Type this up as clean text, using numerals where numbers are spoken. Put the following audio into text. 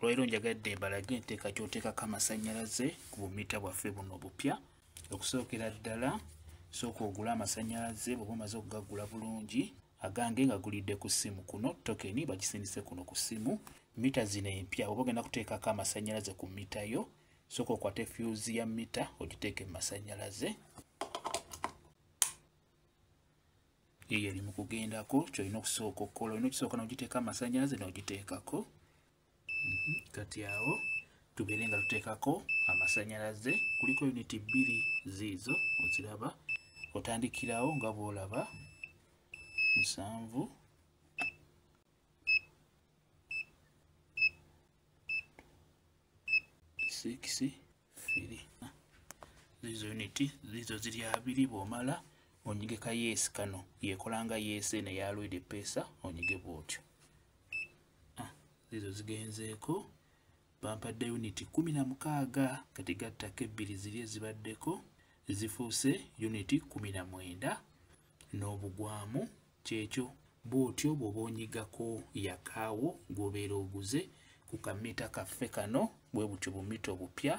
Olwaleero njagadde mbalage enteeka ky'oteekako amasannyalaze ku bumita bwaffe buno obupya. Okusookera ddala sooka ogule amasannyalaze, bw'oba omaze okugagula bulungi, agange nga gulidde ku ssimu kuno, tokeni bagisindise kuno ku ssimu. Mita zino empya oba ogenda kuteekako amasannyalaze ku mita yo, sooka okwate fuse ya mita ogiteeke mu masannyalaze. Eyo eri mu kugendako, ky'olina okusooka okukola, olina okisooka n'ogiteeka amasannyalaze n'ogiteekako. Kati awo tubeere nga tuteekako amasannyalaze, kuliko uniti bbiri ziizo oziraba, otandikirawo nga bw'olaba 7 6 3. Ziizo uniti ziizo ziri abiri. Bw'omala onyige kayeesi kano, yekola nga yeesi eno eya Lloyd Pesa, onyige bw'otyo. Ziizo zigenzeeko, bampadde uniti 16, kati gattako ebbiri ziri ezibaddeko zifuuse uniti 19 n'obugwamu. Kyekyo bw'otyo bw'oba onyigako yakaawo gw'obeera oguze ku kamita kaffe kano, bwe butyo bumita obupya.